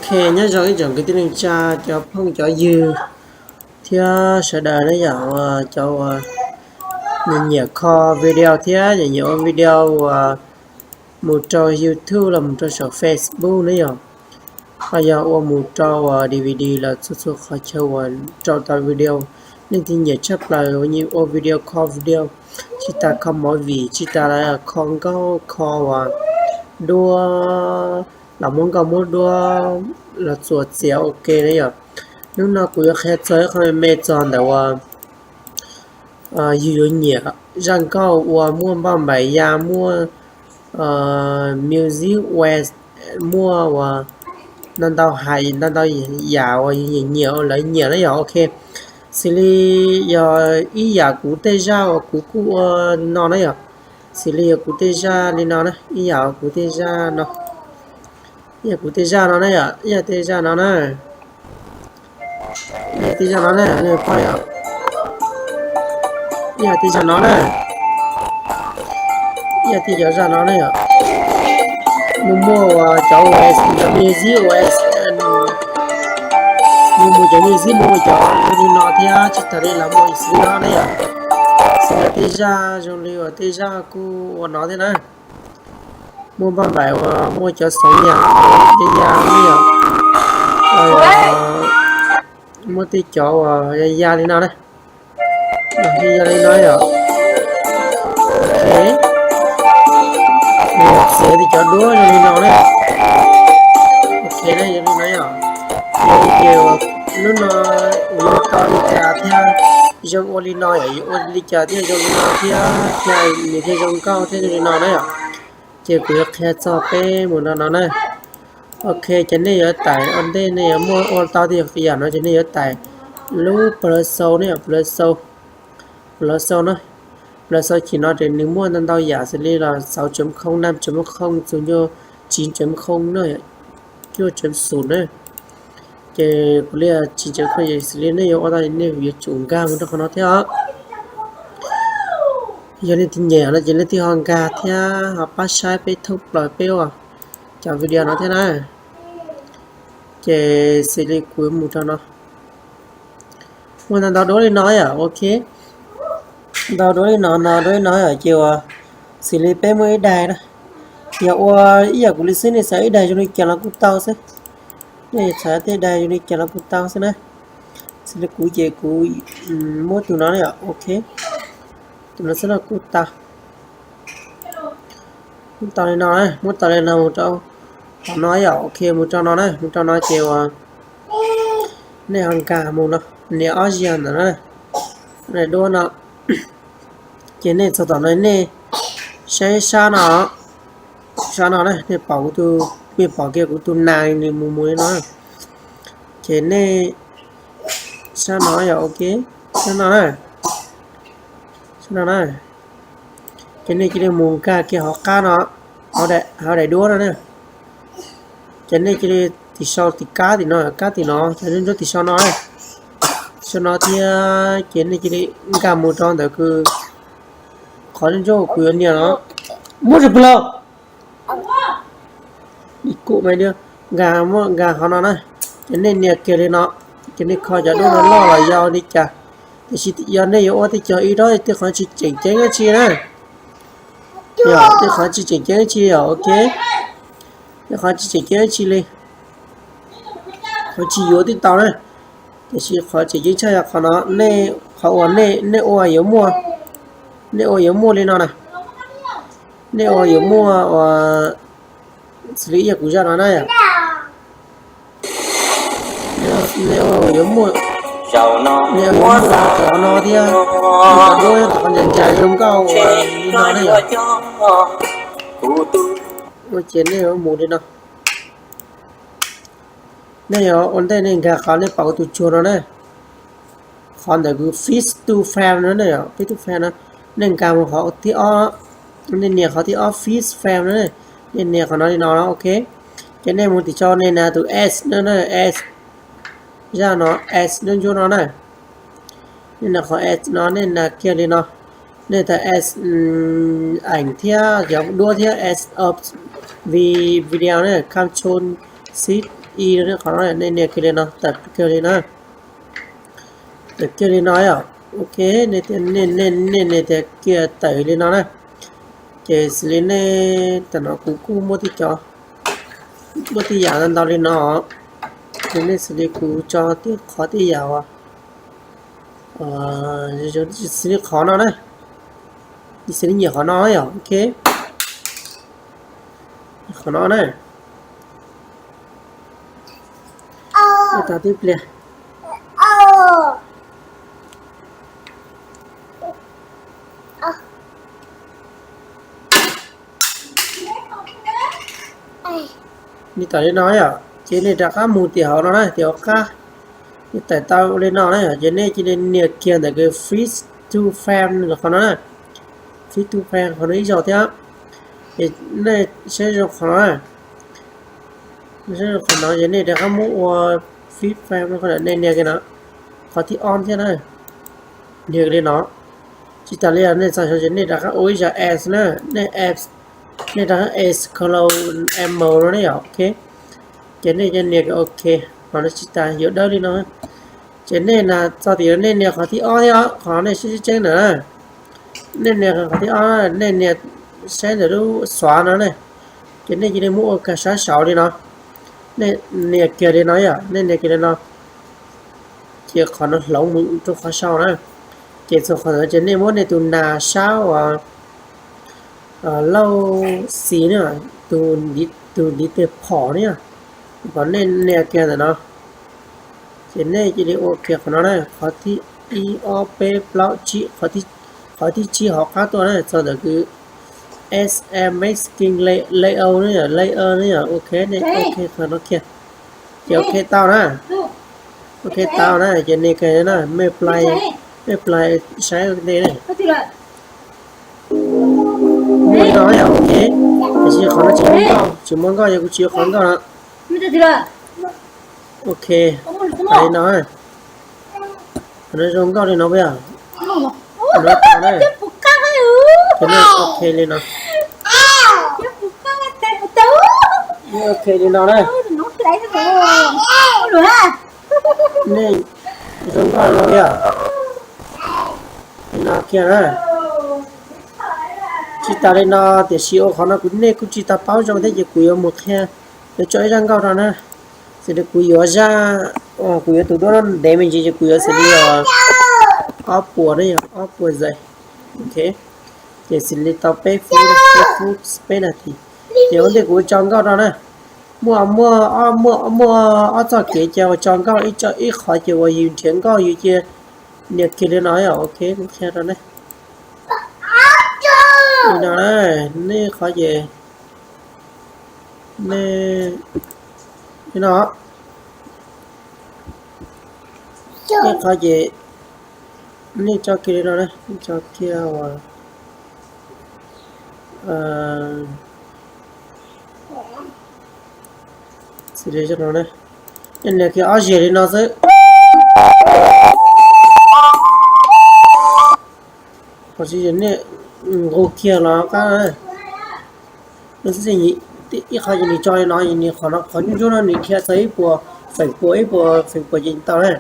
Ok, nyob zoo ib tsoom kwv tij neej tsa, cov phooj cov ywg thiab sawv daws na yom, uas cov uas nyiam nyiam kho video thiab nyiam nyiam ua video uas mus rau YouTube los mus rau saum Facebook na yom, ho yog ua mus rau uas D V D los txhua txhua qhov chaw uas rau tau video. Leej twg nyiam tshaj plaws ua video, kho video, tsis tas kho movie, tsis tas kho nkauj, kho uas duab, los muab nkauj muab duab los txuas txiav ua ke na yom. Hnub no kuv yuav qhia txog ib qho me me txog ntawm uas yus yuav nyiam zaj nkauj uas muaj npauj npaim ya, muaj music uas muaj uas ntau ntau hais ntau ntau yam uas yus nyiam nyiam lawv nyiam na yom. Ok, xws li yog ib yam kuv tej zaj uas kuv kuj ua no na yom, xws li yog kuv tej zaj li no na, ib yam kuv tej zaj no, ib yam kuv tej zaj no na yom, ib yam tej zaj no na, ib yam tej zaj no na, nej pom yom, ib yam tej zaj no na, ib yam tej cov zaj no na yom. Muaj muaj uas cov uas music uas mus mus cov music mus mus cov li no thiab tsis tas li los muaj xwb no na yom. Xws li tej zaj zoo li uas tej zaj kuj ua no thiab na. Muaj npauj npaim uas muaj cov xoom yam ya ya na yom. Muaj tej cov uas ya ya li no na, ya ya li no yom. Ok, txiav tej cov duab zoo li no na. Ok na, yog li no yom. Ces lub no kuv yuav tau li cas thiab zoo ua li no yom, yuav ua li cas thiaj zoo li no thiab thiaj nws thiaj zoo nkauj thiab zoo li no na yom. Ces kuv yuav qhia txog peb mus no no na. Ok, ces nej yuav tải ua ntej nej yuav muaj ua tau tej yam no ces nej yuav tải lub Play Store ne, Play Store, Play Store na. Play Store ces no ces nws muaj ntau ntau yam xws li los sáu chấm không, năm chấm không, txug ntua chín chấm không na, cuaj chấm không na. Ces kuv li chín chấm không xws li nej yuav ua tau nej yuav tsum nkag mus rau qhov no thiab os. Yog nej twb nyiam no ces nej thiaj ho nkag thiab ho pab saib peb thoob plaws peb ua cov video no thiab na. Ces xws li kuv mus rau no, muaj ntau ntau duab li no yom, ok. Ntau duab li no, no duab li no yom, ces uas xws li peb muaj ib daig na, yog ua ib yam kuv li xwb nej xav ib daig zoo li cas los kuj tau xwb. Nej xav tej daig zoo li cas los kuj tau xwb na. Xws li kuv ces kuv muab tus no na yom, ok. Tus no xwb no kuj tau. Muab tau li no na, muab tau li no mus rau qhov no yom, ok, mus rau no na, mus rau no ces uas nej ho nkag mus no, nias ob zaug ntawm no, daim duab no, ces nej txog tom no nej saib sab no, sab no na, nej pom kuv tus, nej pom kiag kuv tus nas nws mus mus li no, ces nej sab no yom, ok, sab no na, sab no na. Ces nej cia li mus nkag kiag hauv qab no, hauv daim duab no na. Ces nej cia li tim sau tim kab tim no, kab tim no, ces ntsuab tim sau no, sau no thiab ces nej cia li nkag mus rau ntawm kws qhov ntsuab kuv yuav nias no. Muab rau pag los, nkag, muab nkag qhov no na. Ces nej nias kiag li no, ces nej kho cov duab no loj los yau li cas. Tiam sis yog nej yuav ua tej cov ib rob tej qhov tsis tseem ceeb dab tsi na, yog tej qhov tsis tseem ceeb dab tsi yom, ok, tej qhov tsis tseem ceeb dab tsi li, qhov tsis yuav twb tau na. Tiam sis qhov tseem ceeb tshaj yog qhov no, nej qhov uas nej ua yuav muaj, nej ua yuav muaj li no na. Nej ua yuav muaj uas xws li ib yam kuv zaj no na yom. Nej ua yuav muaj, nej ua yuav muaj cov no thiab, cov duab cov qhov ncas ncas zoo nkauj uas li no na yom. Ua ces nej yuav mus li no. Nej yuav ua ntej nej nkag qhov nej pom tus tsuag no na. Qhov ntawm kws Fit to Frame no na, Fit to Frame no, nej nkag mus qhov thib ob, nej nias qhov thib ob Fit Frame no, nej nias qhov no li no, ok. Ces nej mus tim sau nej nias tus S no na, S, zaj no, S ntsuab ntsuab no na. Nej nias qhov S no, nej nias kiag li no, nej tau S, ảnh thiab cov duab thiab S of V video na, Control Shift i no, qhov no nej nias kiag li no, tawm kiag li no, tawm kiag li no yom. Ok, nej nias, nej nias tias kiag tawm li no na. Ces xws li nej tam no kuv kuj muaj tej cov, muaj tej yam ntau li no, ces nej xws li kuv tso tej qhov tej yam uas xws li qhov no na, xws li nyiam qhov no yom. Ok, qhov no na, tau tib pliag. Li tawm li no yom, ces nej rov qab mus tim hauv no na, tim hauv qab, nej tawm tau li no na yom, ces nej cia li nias kiag ntawm Free to Frame qhov no na, Free to Frame qhov no ib zaug thiab. Ces nej saib zoo qhov no na, saib zoo qhov no ces nej rov qab muab ua Free Frame no, nej nias kiag no, qhov thib ob thiab na, nias li no. Tsis tas li, nej txog xyov ces nej rov qab ua ib zaj ads na, nej ads, nej rov qab ads close amo no ne yom. Ok, ces nej nias ok, qhov no tsis tas, yuav dawb li no. Ces nej na, txog tim nej nias qhov thib ob thiab, qhov nej saib tseeb ntawm na, nej nias qhov thib ob, nej nias saib ntawm lub xóa no ne, ces nej cia li muab ua kiag sab saud li no, nej nias kiag li no yom, nej nias kiag li no, ces qhov no hloov mus rau qhov sau na. Ces txog qhov ntawd ces nej muab nej tus nas sab uas lauj xis ne, tus ntiv tes phom ne, kom nej nias kiag ntawm no. Ces nej cia li ua kiag qhov no na, qhov thib ib, ob, peb, plaub, tsib, qhov thib tsib hauv qab tuaj na, txog ntawm kws S M X Skin Layout ne yom, Layout ne yom. Ok, nej ok qhov no kiag. Ces ok tau na, ok tau na, ces nej kiag na, mej play, mej play saib ua ntej ne. Muaj li no yom, ok. Tiam sis qhov no tsis muaj nkauj, tsis muaj nkauj, yog kuv tsis yuav qhov nkauj no. Ok, li no, qhov no zoo nkauj li no puas yog? Qhov no tau na. Ces nej ok li no. Ok li no na. Nej zoo nkauj li no yom. Li no kiag na. Tsis tas li no, tiam sis ua qhov no kuv, nej kuj tsis tau paub zoo thiab ces kuv yuav mus qhia, yuav tso ib zaj nkauj rau na. Xws li kuv yuav zaj, kuv yuav tus duab no ntev me ntsis ces kuv yuav xws li ob puas ne yom, ob puas zais. Ok, ces xws li tau peb fub, peb fub peb nas this. Ces ua ntej kuv tso nkauj rau na. Muaj, muaj, muaj, muaj ob txoj kev cia uas tso nkauj, ib qhov ces uas yus nrhiav nkauj yus cia nias kiag li no yom. Ok, kuv qhia rau nej. Li no na, nej qhov ces nej, li no, nej qhov ces nej tso kiag li no na, nej tso kiag uas xws li no na, nej nias kiag ob zeg li no xwb. Qhov tsis nej nqus kiag los qab, ib qho ces nws tso li no, nws qhov no qhov ntsuab ntsuab no nws dhia txog ib puas feem pua, ib puas feem pua ces tau na.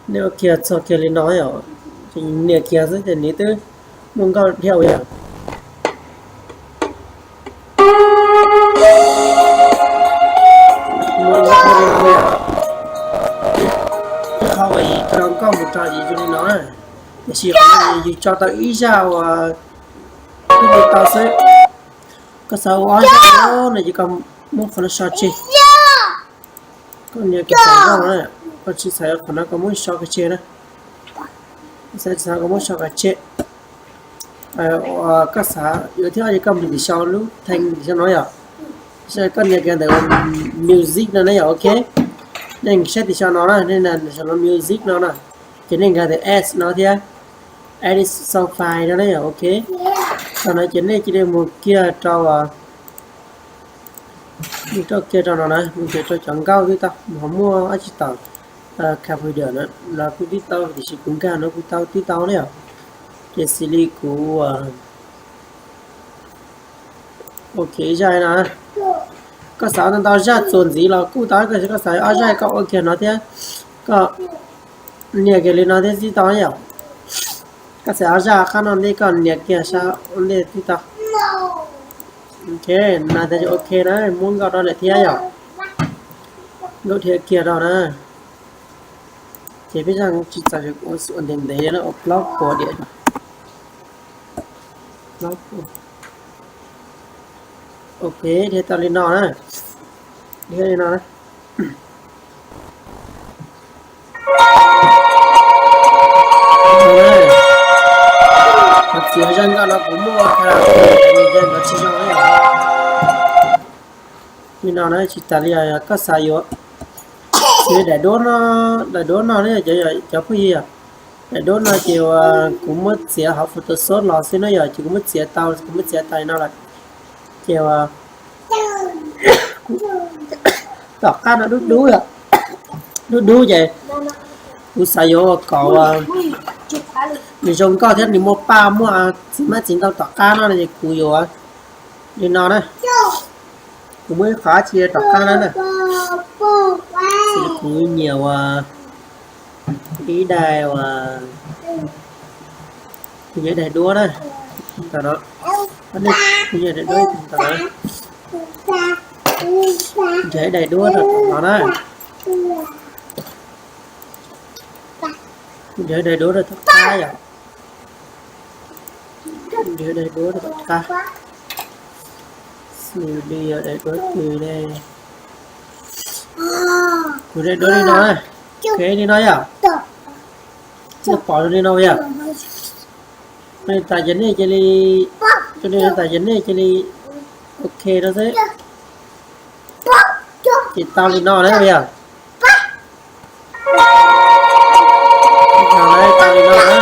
Nej ua kiag txog kiag li no, ces nias kiag xwb ces nws twb muaj nkauj dhia ua yog. Ib qho uas yus tso nkauj mus rau yus zoo li no na, tiam sis qhov no yus tso tau ib zaj uas twb li tau xwb. Koj xav ua ob zaj no ces koj muab qhov no so tseg. Koj nias kiag xav nkauj na, koj tsis xav qhov no koj muab so kiag tseg na. Koj xav tsis xav koj muab so kiag tseg. Koj xav yuav thiab ces koj mus tim sau lub thee tim sau no yom. Koj nias kiag ntawm music no na yom, ok. Nej saib tim sau no na, nej nias sau lub music no na, ces nej nkag ntawm ads no thiab, ads sound file no na yom, ok. Thaum no ces nej cia li mus kiag rau, mus rau kiag rau no na, mus kiag rau cov nkauj twb tau, ho muaj ob tsis tawm computer na, los kuj twb tau, tiam sis kuv nkag no kuj tau twb tau na yom. Ces xws li kuv ua kiag ib zaj no na. Koj xaiv ntau zaj txuas ntxiv los kuj tau, koj xaiv ob zaj koj ua kiag no thiab, koj nias kiag li no thiab tib tau yom. Koj xaiv ob zaj qab no ntej koj nias kiag sab ua ntej tib tau. Ok, na tas ok na, muab nkauj rau lawm thiab yom. Nkauj dhia kiag rau na. Ces peb yeej tsis txawj ua ntev ntev na, ua plaub puas diam. Ok, dhia tau li no na. Dhia li no na. Qhov txiv zaj nkauj no kuv muaj karaoke, nws zaj nkauj tsis zoo li. Li no na, tsis tas li os, koj xav yuav txiav daim duab no, daim duab no ne, cov phooj ywg, daim duab no ces uas kuv muab txiav hauv Photoshop los xwb na yom, ces kuv muab txiav tau, kuv muab txiav tas li no lawm. Ces uas tom qab no dub dub, dub dub ces kuv xav yuav ua kom nws zoo nkauj thiab nws muaj paj muaj txiv hmab txiv ntoo tom qab no ces kuv yuav li no na. Kuv muaj ib qho dab tsi tom qab no na. Kuv nyiam uas ib daim uas, kuv nyiam daim duab na, ntawm no, kuv nyiam daim duab ntawm no, nrhiav ib daim duab rau tom no na. Kuv nrhiav daim duab rau tom qab yom. Nrhiav daim duab rau tom qab. Xws li yog daim duab twg ne? Kuv daim duab li no, ok li no yom. Nej pom li no yom. Li tas ces nej cia li, li tas ces nej cia li ok no xwb. Ces tau li no na yom. Tau li no na.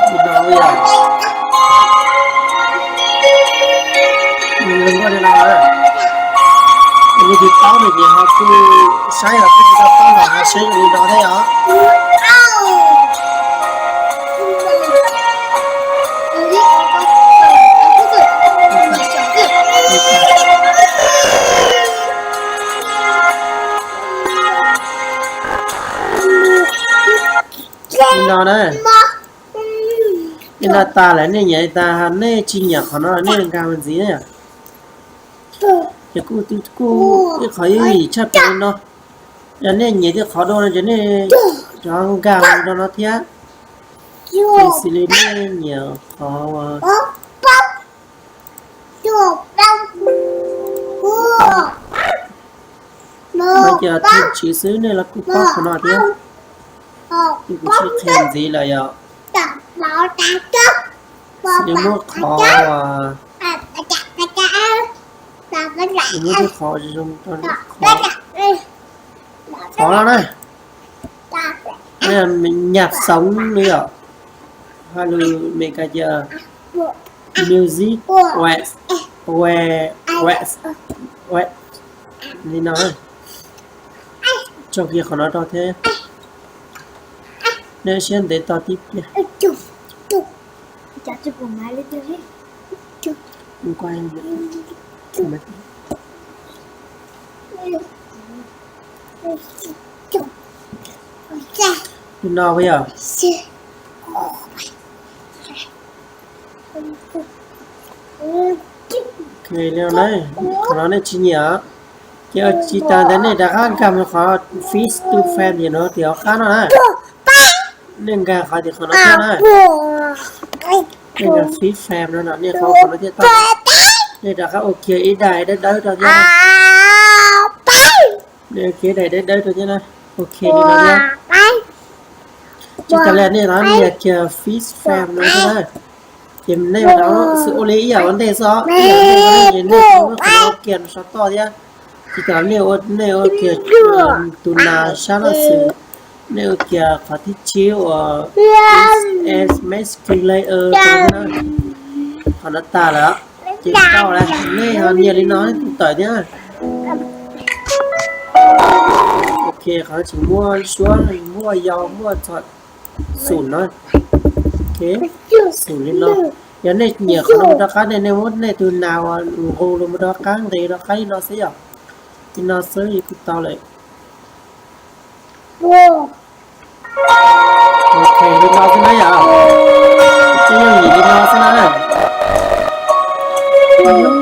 Li no yom. Nws zoo nkauj li no na. Yog leej twg paub no ces ho kuj saib, ho kuj tsis tau paub los ho saib li no thiab yom. Li no na. Li no tas lawm nej nyiam tas, nej tsis nyiam qhov no nej nkag mus ntxiv na. Ces kuj, kuj ib qhov yooj yim tshaj plaws li no. Yog nej nyiam tej qhov dua no ces nej rov nkag mus rau no thiab. Ces xws li nej nyiam qhov no ces thim tswv xwb nej los kuj paub qhov no thiab. Ces kuv tsis qhia ntxiv lawm yom. Xws li muab qhov, muab tej qhov zoo rau qhov, qhov no na. Nyaj xoov li yom, hais lus Meskas ces music, wax, wax, wax, wax li no. Tso kiag qhov no rau thiab. Nej siab ntev tos tib pliag. Li no yog. Ok, li no na, qhov no nej tsis nyiam, ces tsis tas ntawd nej rov qab nkag mus qhov Fit to Frame no tim hauv qab no na. Nej nkag qhov tim qhov no thiab na. Nej nkag Fit Frame no, nej qhov qhov no thiaj tau. Nej rov qab ua kiag ib daim dawb dawb rau thiab. Nej ua kiag ib daim dawb dawb rau thiab na. Ok li no thiab. Tsis tas li nej rov nias kiag Fit Frame no thiab na. Ces nej rov xwb ua li ib yam ua ntej xwb, ib yam ua ntej xwb, ces nej muab qhov no kiag rau saum toj thiab. Tsis tas nej ua, nej ua kiag tus nas sab no xwb, nej ua kiag qhov thib tsib uas Mask Layer rau na. Qhov no tas lawm, ces tau lawm, nej ho nias li no nej tus tawm thiab. Ok, qhov no tsis muaj suab, muaj yau, muaj txog xum no. Ok, xum li no. Yog nej nyiam qhov no mus rov qab ne, nej muab nej tus nas uas nqus los mus rov qab nqis rov qab li no xwb yom. Li no xwb kuj tau lawm. Ok, li no xwb na yom. Twb yooj yim li no xwb na. Li no xwb yom.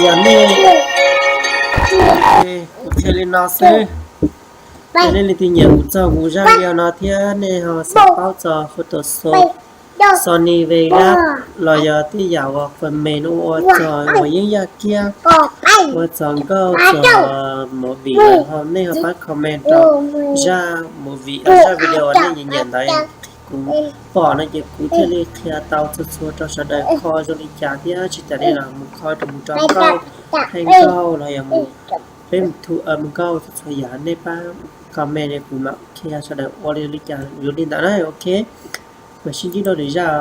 Yog nej, kuv qhia li no xwb. Yog nej leej twg nyiam kuv txog kuv zaj video no thiab nej ho xav paub txog Photoshop, Sony Vegas los yog tej yam uas phần mềm no ua txog uas yeeb yaj kiab, ua txog nkauj txog movie los ho nej ho pab comment rau zaj movie, zaj video uas nej nyiam nyiam ntawd, kuv pom no ces kuv thiaj li qhia tau txhua txhua rau sawv daws kho zoo li cas thiab tsis tas li los mus kho rau mus rau nkauj, thaij nkauj los yog mus, peb mus thu mus nkauj txhua txhua yam nej pab comment kuv mam qhia sawv daws ua li li cas yuav li ntawd na. Ok, mam sib ntsib rau lwm zaj.